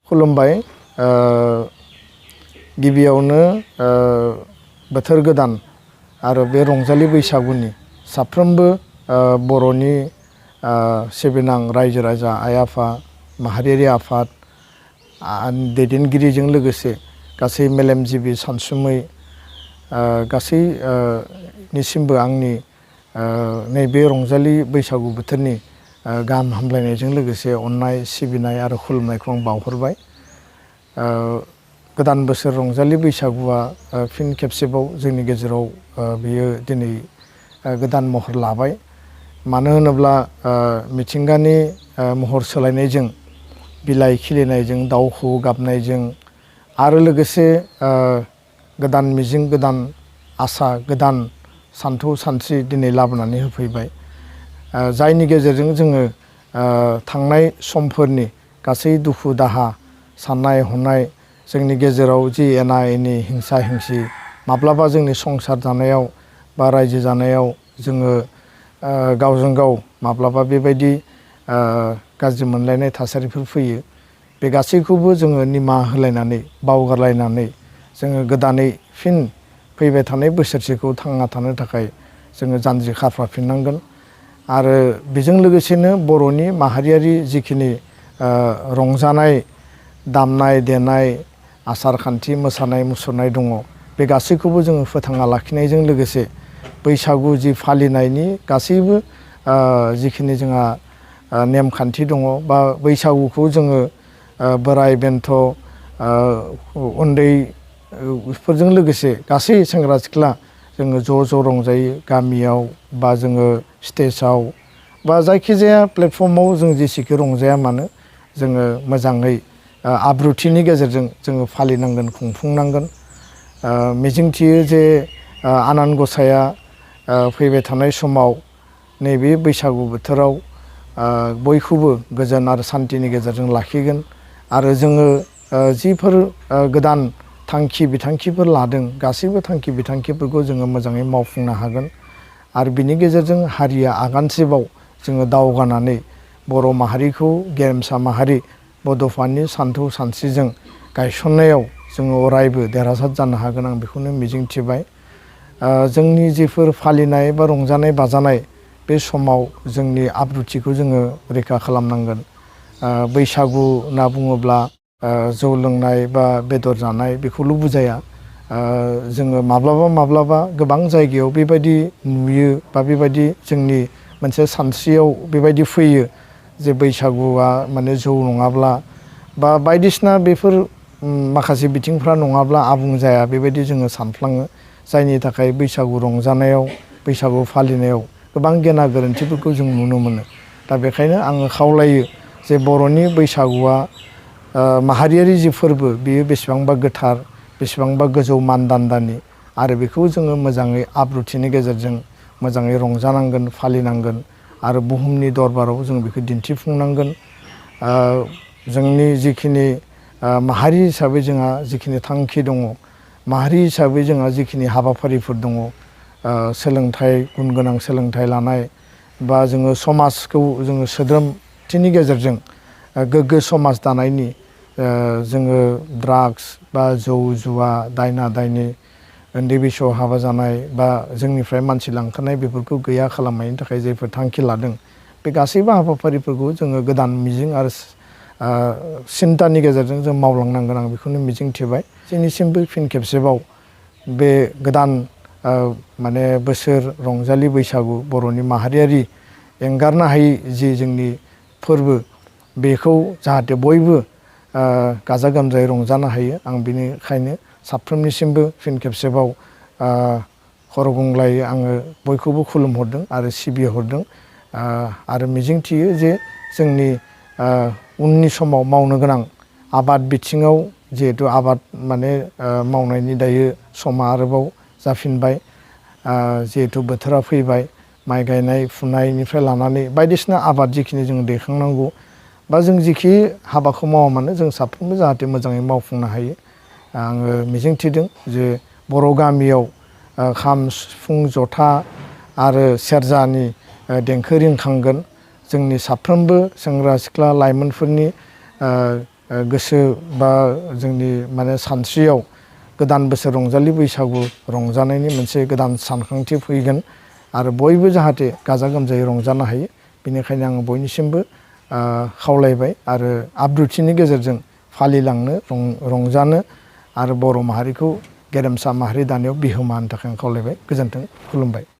खुलुमबाय गिबियावनो बोथोर गोदान आरो बे रंजालि बैसागुनि साफ्रोमबो बर'नि सिबिनां रायजो राजा आइ आफा माहारियारि आफाद दैदेनगिरिजों लोगोसे गासै मेलेमजिबि सानसुमै गासै निसिमबो आंनि नैबे रंजालि बैसागु बोथोरनि गाहाम हामलायनायजों लोगोसे अननाय सिबिनाय आरो खुलुमनायखौ आं बावहरबाय। गोदान बोसोर रंजालि बैसागुआ फिन खेबसेबाव जोंनि गेजेराव बेयो दिनै गोदान महर लाबाय। मानो होनोब्ला मिथिंगानि महर सोलायनायजों बिलाइ खिलिनायजों दाउ खौवौ गाबनायजों आरो लोगोसे गोदान मिजिं गोदान आसा गोदान सानथौ सानस्रि दिनै लाबोनानै होफैबाय। जायनि गेजेरजों जोङो थांनाय समफोरनि गासै दुखु दाहा साननाय हनाय जोंनि गेजेराव जि एना एनि हिंसा हिंसि माब्लाबा जोंनि संसार जानायाव बा रायजो जानायाव जोङो गावजों गाव माब्लाबा बेबायदि गाज्रि मोनलायनाय थासारिफोर फैयो। बे गासैखौबो जोङो निमाहा होलायनानै बावगारलायनानै जोङो गोदानै फिन फैबाय थानाय बोसोरसेखौ थांना थानो थाखाय जोङो जानजि खाफ्राफिननांगोन। आरो बेजों लोगोसेनो बर'नि माहारियारि जिखिनि रंजानाय दामनाय देनाय आसार खान्थि मोसानाय मुसुरनाय दङ बे गासैखौबो जोङो फोथांना लाखिनायजों लोगोसे बैसागु जि फालिनायनि गासैबो जिखिनि जोंहा नेमखान्थि दङ बा बैसागुखौ जोङो बोराय बेन्थ उन्दैफोरजों लोगोसे गासै सेंग्रा सिख्ला जोङो ज' ज' रंजायो गामियाव बा जोङो स्टेजाव बा जायखिजाया प्लेटफर्माव जों जेसेखि रंजाया मानो जोङो मोजाङै आब्रुथिनि गेजेरजों जोङो फालिनांगोन खुंफुंनांगोन। मिजिंथियो जे आनान गसाया फैबाय थानाय समाव नैबे बैसागु बोथोराव बयखौबो गोजोन आरो सान्थिनि गेजेरजों लाखिगोन। आरो जोङो जिफोर गोदान थांखि बिथांखिफोर लादों गासैबो थांखि बिथांखिफोरखौ जोङो मोजाङै मावफुंनो हागोन। आरो बिनि गेजेरजों हारिया आगानसेबाव जोङो दावगानानै बर' माहारिखौ गेरेमसा माहारि बड'फानि सानथौ सानस्रिजों गायसननायाव जोङो अरायबो देरहासार जानो हागोन आं बेखौनो मिजिंथिबाय। जोंनि जिफोर फालिनाय बा रंजानाय बाजानाय बे समाव जोंनि आब्रुथिखौ जोङो रैखा खालामनांगोन। बैसागु होनना बुङोब्ला जौ लोंनाय बा बेदर जानाय बेखौल' बुजाया। जोङो माब्लाबा गोबां जायगायाव बेबायदि नुयो बा बेबायदि जोंनि मोनसे सानस्रियाव बेबायदि फैयो जे बैसागुआ माने जौ नङाब्ला बा बायदिसिना बेफोर माखासे बिथिंफ्रा नङाब्ला आबुं जाया बेबायदि जोङो सानफ्लाङो। जायनि थाखाय बैसागु रंजानायाव बैसागु फालिनायाव गोबां गेना गोरोन्थिफोरखौ जों नुनो मोनो। दा बेखायनो आङो खावलायो जे बर'नि बैसागुआ माहारियारि जि फोरबो बेयो बेसेबांबा गोथार बेसेबांबा गोजौ मानदान्दानि आरो बेखौ जोङो मोजाङै आब्रुथिनि गेजेरजों मोजाङै रंजानांगोन फालिनांगोन आरो बुहुमनि दरबाराव जों बेखौ दिन्थिफुंनांगोन। जोंनि जिखिनि माहारि हिसाबै जोंहा जिखिनि थांखि दङ माहारि हिसाबै जोंहा जिखिनि हाबाफारिफोर दङ सोलोंथाइ गुन गोनां सोलोंथाइ लानाय बा जोङो समाजखौ जोङो सोद्रोमथिनि गेजेरजों गोग्गो समाज दानायनि जोङो ड्राग्स बा जौ जुवा दायना दायनि उन्दै बैसोआव हाबा जानाय बा जोंनिफ्राय मानसि लांखारनाय बेफोरखौ गैया खालामनायनि थाखाय जायफोर थांखि लादों बे गासैबो हाबाफारिफोरखौ जोङो गोदान मिजिं आरो सिन्तानि गेजेरजों जों मावलांनांगोन आं बेखौनो मिजिंथिबाय। जोंनिसिमबो फिन खेबसेबाव बे गोदान माने बोसोर रंजालि बैसागु बर'नि माहारियारि एंगारनो हायै जि जोंनि फोरबो बेखौ जाहाथे बयबो गाजा गोमजायै रंजानो हायो आं बेनिखायनो साफ्रोमनिसिमबो फिन खेबसेबाव खर' गंग्लायै आङो बयखौबो खुलुमहरदों आरो सिबिहरदों। आरो मिजिंथियो जे जोंनि उननि समाव मावनो गोनां आबाद बिथिङाव जिहेथु आबाद माने मावनायनि दायो समा आरोबाव जाफिनबाय। जिहेथु बोथोरा फैबाय माइ गायनाय फुनायनिफ्राय लानानै बायदिसिना आबाद जिखिनि जों दैखांनांगौ बा जों जिखि हाबाखौ मावा मानो जों साफ्रोमबो जाहाथे मोजाङै मावफुंनो हायो। आङो मिजिंथिदों जे बर' गामियाव खाम सिफुं जथा आरो सेरजानि देंखो रिंखांगोन। जोंनि साफ्रोमबो सेंग्रा सिख्ला लाइमोनफोरनि गोसो बा जोंनि माने सानस्रियाव गोदान बोसोर रंजालि बैसागु रंजानायनि मोनसे गोदान सानखांथि फैगोन आरो बयबो जाहाथे गाजा गोमजायै रंजानो हायो बेनिखायनो आङो बयनिसिमबो खावलायबाय आरो आब्रुथिनि गेजेरजों फालिलांनो रंजानो आरो बर' माहारिखौ गेरेमसा माहारि दानायाव बिहोमा होनो थाखाय आं खावलायबाय। गोजोन्थों, खुलुमबाय।